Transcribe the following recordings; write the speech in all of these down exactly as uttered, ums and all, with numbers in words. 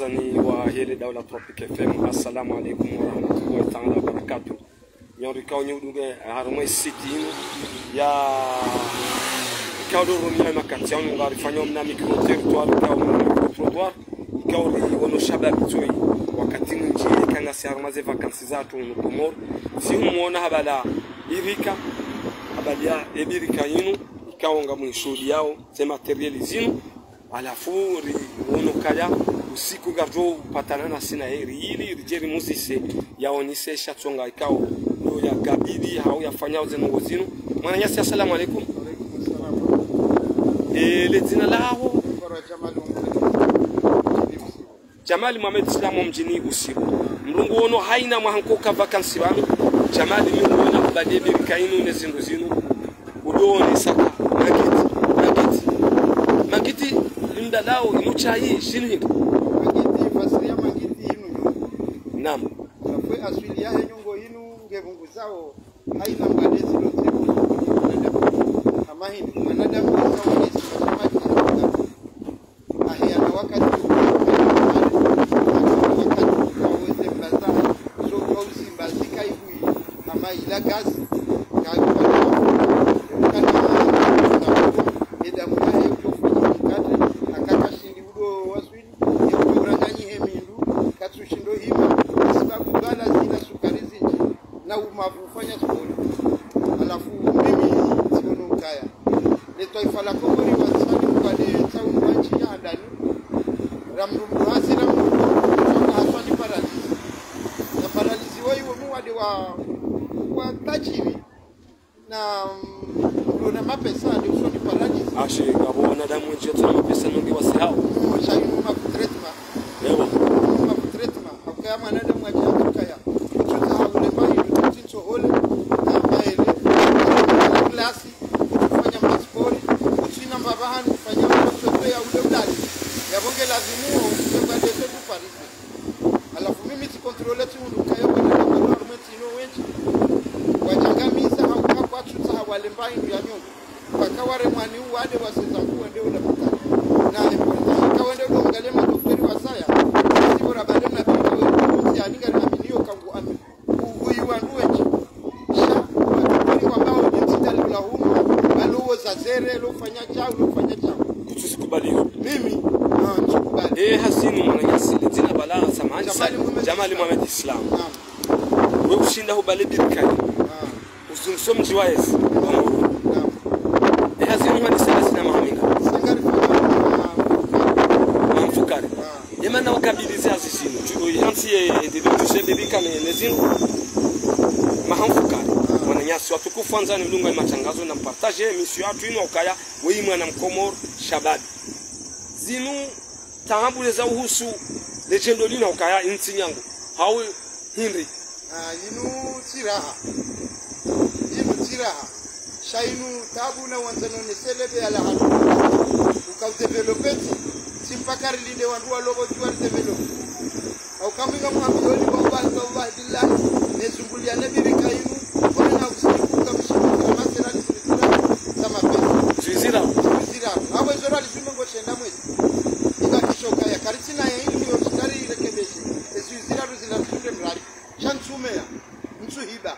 Ni wa hele daula Tropic F M. Assalamu alaikum warahmatullahi taala wabarakatuh. Nyi rikao nyi udunge harumwa site inu ya ikao ndo roni ya makati ya unu ngarifanyao mna micro territoire, ikao mna micro trottoir, ikao ri wono shababi tsoyi. Wakati mwindji eka ngasi harumwa ze vacances zatru unu Komori. Si humwona habala ibirika, habala ya ibirika inu, ikao ngamwishuhudiyao ze matériel zinu. Halafu ri wono kaya usiku ngaridjo patana na sina heri ili ridje rimuzise yaonese sha tsonga ikao ndo ya gabidi hau yafanyao ze ndrongoo zinu. Mwananyasi, assalamu alaikum. E, le dzina laho? Jamali Mohamed Islam, mdjini Usiru. Mlungu wono haina mwaha nkoka vacances pvanu. Jamali, mi nguona habala ye birika inu ne zindru zinu. Udo ni saka, mangiti, mangiti. Mangiti, mdalao, inu tsayi, shinu hindri. Mangiti, fasiri ya mangiti inu nyongo. Naam. Halafu aswili yahe nyongo inu, nge pvunguzao, haina mbade zilo tsebu, mwanadamu. Hama hindri, mwanadamu, wasa wale, sipasa maki, ahe, ana wakati, wakati, wakati, weze mbaza, zo, zo uzimba, zika ibui, hama ila gazi, ka, ka, ka, ka, edamu yahe, ujo fanya mkate, akaka shindi udo waswili, ye ujo uranganyi he mindru, katsushindo hima, sababu bala zina sukari zindji, na umavu ufanya sport. Halafu mimi tsiono ukaya le twaifa la Komori wasani mkade tsawu wa ntsi ya handani. Ramrumbu hasi ramrumbu, haswa ni paralisi. Na paralisi woyi wonu wade wa, wa tajiri. Na, mm, ndo na mapesa, nde usoni paralisi. Ashe, ngapvo wanadamu wendji watsina mapesa nonge wasihao. Mwa sha inu mavu traitement. Ewa. Mavu traitement. Haukaya mwanadamu wadja haukaya. Utsutsaha ulemba hindru, utsintso hole, na maele, na klasi, utsufanya maspori, utsina mbapvi hanu, ufanya masoto ya ule ulali. Yapvo nge lazimu, utsembwa dese tu paralisi. Halafu mimi tsi contrôler tsi hundru kaya wanadamu harumwa ntsi inu wendji. Wadjangamisa hauka kwatsutsaha walemba hindru ya nyongo. Mpaka waremwa ni uwade waseza kuwende ula mutani. Na important, ika wende udo angalia madokteri wasaya. Tsi bora bade na bidi we, tsi aninga na miniyo kangu ami. U-, uyi wandru wendji. Sha, madokteri wambao ni mtsi dali la hunu, balo wo zazere, lo fanya djau, lo fanya djau. Kutsusi kubali. Mimi, ah, tsikubali. E, hazinu mwananyasi, le dzina bala, samahani, Jamali Mohamed Jamali Islam. Mohamed Islam. Naam. We ushinda hubale birika. Ah. Uzunguso mdji wa ezi. Naam. E, hazinu mwananyasi, hazina mahaminga. Sangari fanya, ah, mamfukari. Ah. Yemana wakabili zi hazi zinu. Ju-, yantsi ye, ye, de, de, de, de, de, kane, ne zinu. Mahamfukari. Ah. Mwananyasi watukufu wandzani mdungao ye matangazo na mpartage émission yatru inu ukaya, weyi mwana mkomori, shababi. Zinu taabu le za uhusu, le djendo linu ukaya, intsi nyangu. Hau hindri. Ah, inu tsi raha. Inu tsi raha. Sha inu taabu na wandzano ne selebe ya la hanu. Uka udévelopper tsi, tsi mpaka rilinde wandru walo pvo djuwa ridévelopper. Hauka mi ngamwambioni wallahi, wallahi, billahi, ne zunguliya ne birika inu, wana usiku kamshiku kama sera ni sera za mapesa. Zizira. Zizira. Apvo zora lizime ngo shenda mwezi. Iba kishoka ya karitsina ya inu yo shitari rekebeshe. Ezizira ruzila zunde mrari. Sha ntsumeya. Ntsuhiba.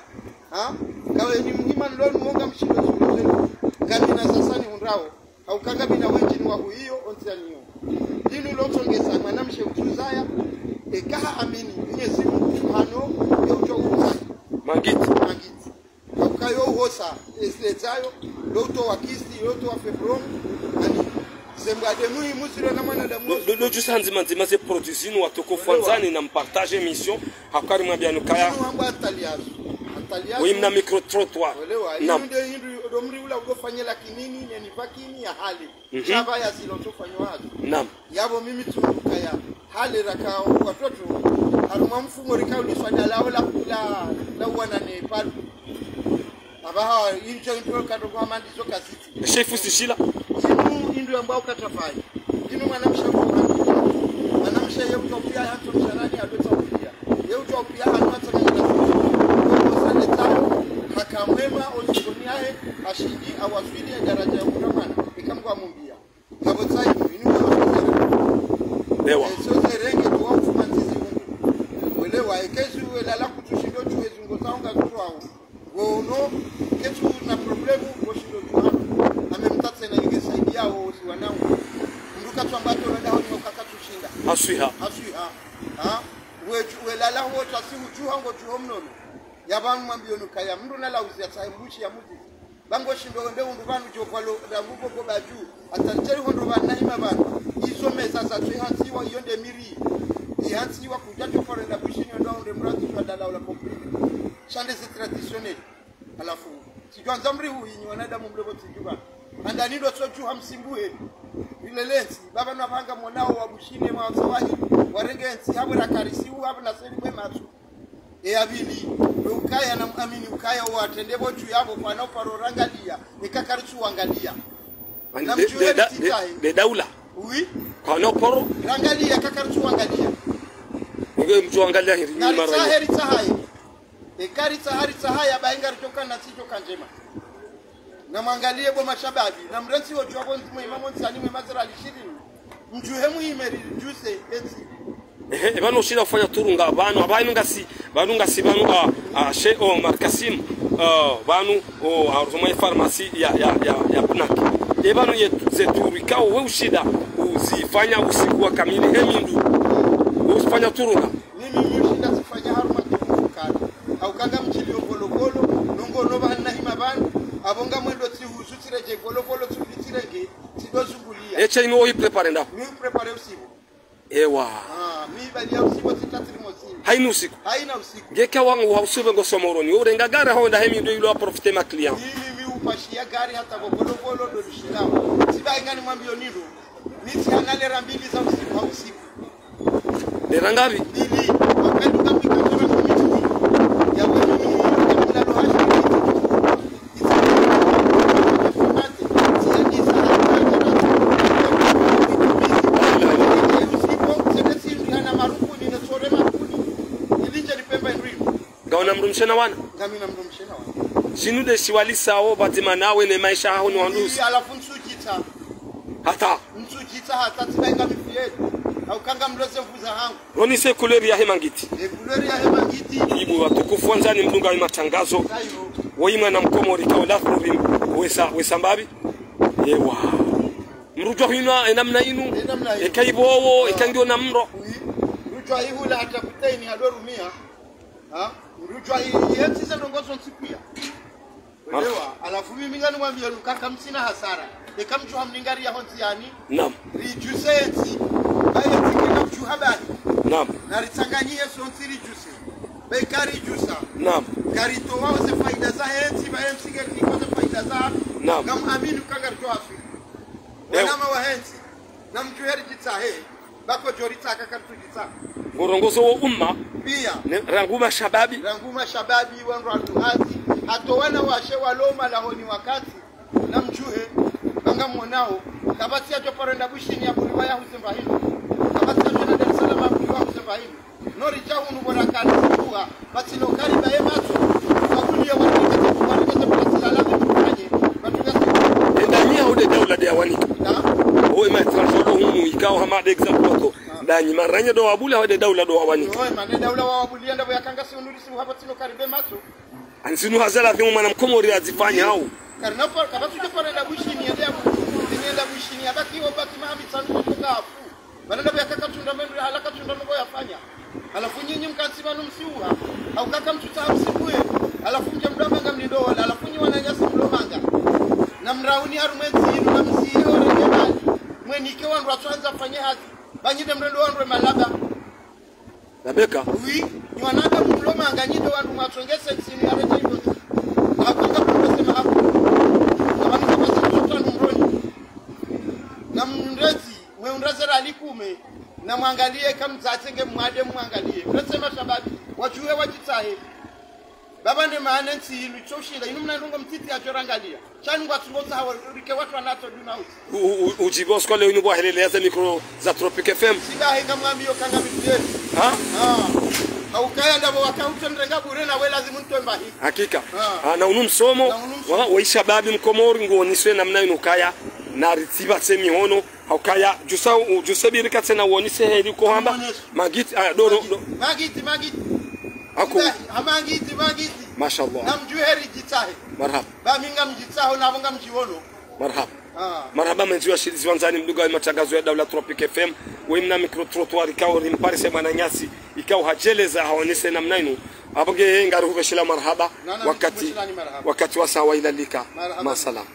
Ha? Kawe ni muhima nilo nuonga mshindo zunde zenu. Ngamina sasa ni hundrao. Hauka ngamina wendji ni wahuyiyo, ontsi yaniyo. Linu lo tsongeza, mwanamshe utsuzaya, eka ha amini, Mwenyezi Mungu Subhanahu, ye ujo uzaya. Mangiti. Mangiti. Hauka yo uhosa, esile zayo, lo utowa kisti, lo utowa fibrome, ani, ze mbwade muhimu zilo na mwanadamu. Lo, lo, lo, jusa ndzima ndzima ze produits zinu watukufu wandzani na mpartage émission, hauka rimwambia nukaya. Zinu hamba hatali yazo. Hatali yazo. Weyi mna micro trottoir. Welewa, naam. Inu nde hindru, ndo mri ula udo fanyela kinini, neni vakini ya hale. Mhm. Shaba ya zilo tsofanyo hazo. Naam. Yapvo mimi tsi mdru kaya. Hale raka watoto. Harumwa mfumo rika uliswa dalao la, la, la uwana ne palu. Apvaha, intso, intso, kato kwa mandi zo kaziti. Shefu sishila. Inu, indru yambao katafai. Inu mwanamshe mfumo. Mwanamshe ye ujo pia hanto msharani, adotsa upia. Ye ujo pia hanto atsaka ina. Kwa sale tayo, haka mwema, ozikoni yahe, ashindi, awaswili ya daraja ya kutamana. Ika Mngu amumbia. Ngapvo tsayi, inu mwana mfumo. Ewa. Eh, so zerenge, Katsu amba tolo dahoni, no kakatsu shinda. Haswiha. Haswiha. Ha? Weju, welala ho, tasi udjuha ngodjuho mnono. Yapvo ngamwambiyo nukaya, mndru nalauzi yatsahe mbushi ya muzi. Ba ngoshindo wende undru pvanu djo pvalo, rangu pvo pvo badju. Hata ntseri hondro pvanu na hima pvanu. Izo meza zatsu ihantsiwa, iyo nde miri. Ihantsiwa kudja djo pvalo enda bushini, ndo unde mrati djwa dala ula comprimé. Sha nde ze traditionnel. Halafu, tsidjwandza mri hu inyi wanadamu mlopvo tsidjuba. Handani ndo tsodjuha msimbuhe. Rilele ntsi, baba na pvanga mwanao wa bushini mwa tsawahi, warenge ntsi, hapvo rakarisi hu, hapvo na seli mwe matsu. E ya pvili, we ukaya na muamini ukaya watrende pvo dju yapvo, kwana uparo rangaliya, eka karitsu wangaliya. Na mdjuhe de, de, de, de daula. Oui. Kwana uparo. Rangaliya, eka karitsu wangaliya. Nge mdjo wangaliya hiri, ni mara. Ritsahe, ritsahaye. Eka ritsaha, ritsahaye, aba inga ritsoka na tsidjoka ndjema. Na mwangaliye bo mashababi, na mrentsi wodjuwa bo ndzima imamo ntsani mwe mazira lishirini. Mdjuhe muhime ridjuse entsi. Ehe, e pvanu ushinda ufanya turunga, pvanu, apvanu ngasi, pvanu ngasi, pvanu, ah, ah, she, oh, Markasim, ah, pvanu, oh, ah, harumwa pharmacie ya, ya, ya, ya Bunak. E pvanu ye, ze turu ikao, we ushinda, uzifanya usiku wa kamili, he mindru. We usifanya turunga. Mimi mimi ushinda zifanya harumwa turu mfukare. Au kanga mtsilio volovolo, nongo no pvanu na hima pvanu, apvo ngamwendo tsihuzu tsiredje volovolo, tsipvi tsirenge, tsido zunguliya. Esha inu oyi préparé nda? Mi préparé usiku. Ewa. Ah, mi bali ya usiku tsitatsiri mosini. Haina usiku. Haina usiku. Ngeka wangu ha usiku ngo Somoroni. Urenga gari ho nda he mindru ilo a profiter ma client. Mimi mi upashiya gari hata vo volovolo ndo lishilao. Tsiba inga nimwambiyo nilo. Mi tsihana lera mbili za usiku ha usiku. Lera ngapvi? Mbili. Wakati ukapika lera kumi kumi. Ya wewe mimi, ya mlalo hashi. Ngawuna mdrumshe na wana? Ngamina mdrumshe na wana. Zinu nde shiwalisao pvadzima nawe ne maesha haho no wanduzi. Halafu ntsudjitsa. Hata. Ntsudjitsa hata tsiba inga mifiyeli. Au kanga mloze mvuza hangu. Ronise couleur yahe mangiti. E couleur yahe mangiti. Ibu watukufu wandzani mdunga wa matangazo. Sayo. Woyi mwana mkomori kao la problem. Wesa, wesa mbapvi? Ewa. Mrudjwa hwinu e namna inu. E namna inu. Eka ibowo, eka ngiyo na mro. Oui. Mrudjwa hihula hata kuteni hadorumia. Ha? Mrudjwa hi, hi entsi ze ndrongo zontsi pia. Mara. Elewa, halafu mimi nganimwambiyo nukaya kamtsina hasara. Eka mdjuha mningariya ho ndziyani. Naam. Ridjuse entsi. Ba entsi kena mdjuha bahi. Naam. Na ritsanganyihe sontsi ridjuse. Ba eka ridjusa. Naam. Ngaritowa wo ze faida zahe entsi, ba entsi ngeri niko ze faida za. Naam. Ngamwamini ukaya ngaridjo haswi. Ewa. Wanama wahe entsi. Na mdjuhe ridjitsahe. Ba kodjo ritsaha karitsu djitsaha. Ngorongozo wo umma. Pia. Ne, rangu mashababi. Rangu mashababi, wandru wa hazi. Hata wanawashe walo malahoni wakati. Na mdjuhe. Ba ngamwonao. Kapvatsi yadjo paro enda Bushini ya buriwa ya huse mbahinu. Kapvatsi yadjo enda Dar es Salaam ya buriwa huse mbahinu. No ridja hunu bora kali sikuwa. Pvatsina ukariba ye matso, wabuliya wanikeze, wanikeze pvatsina lazi tufanye, wanikeze. Enda nyi hau nde daula nde yawanika. Na? Owe ma étranger lo hunu ikao hama nde exemple wako. Ah. Nda nyi maranya ndo wabuliya hau nde daula ndo wawanika. Owe ma nde daula wawabuliya ndapvo yakanga si unurisi uhapvatsina ukariba ye matso. Andzinu hazi lazimu mwana mkomori azifanye hau. Karina pa, kapvatsu djo paro enda Bushini, yende ya bu-, yende Bushini, yabaki, wabaki maha mitsanu kutoka hafu. Pvanu ndapvo yakaka tsunda mendru, hala katsunda ndrongo yafanya. Halafu nyinyi mkantsi pvanu msiuha. Hau kaka mtsutsaha msiuhe. Halafu mdje mdrwamba ngamlindo wala. Halafu nyi wananyasi mlomanga. Na mrauni harumwa entsi inu na msiye orenge mali. Mwenike wandru watsoandza fanye hazi. Ba nyi nde mrendo wandru we malaba. Labeka. Oui, nyi wanadamu mlomanga nyi nde wandru mwatsongese entsi inu yaredje ivozi. Hau kaka mrendo sema haku. Hapvanu kapvatsi mtsotsa numroni. Na mndezi. Mwe undra ze riali kume, na mwangaliye kamdzatse nge mwade mwangaliye. Mretse mashababi, wadjuhe wadjitsahe. Baba ne maana entsi inu itso ushinda, inu mna ndrongo mtiti yadjo rangaliya. Shani ngwatsungo tsaha wa, rike watru wanatso duna uzi. U, u, u, udjibu oskole inu bwa helele ya ze mikro za Tropic F M. Siba he ngamwambiyo kanga mifiyeli. Ha? Ha. Haukaya ndapvo waka utso nrenga bure na we lazimu ntwe mbahi. Hakika. Ha. Ha, na unu msomo, na unu msomo. Wa, wa ishababi mkomori nguoniswe namna inu kaya, na ritsiba tse mihono, Haukaya, djusa, u-, djuse birika tsena wonise heli ko hamba. Wonise. Magiti, ah, do, do, do. Magiti, magiti. Ako. Tsahe, ha magiti, magiti. Mashallah. Na mdjuhe ridjitsahe. Marhaba. Ba mi ngamdjitsaho, na bo ngamdjiwono. Marhaba. Marahaba mendji washilizi wandzani mdungao ye matangazo ya Daula Tropic F M. Wemna micro-trottoir ikao rimparisa mwananyasi, ikao hadjeleza haonese namna inu. Apvo nge ngarihupveshela marahaba. Wakati, wakati wasa wa ila lika. Masalam.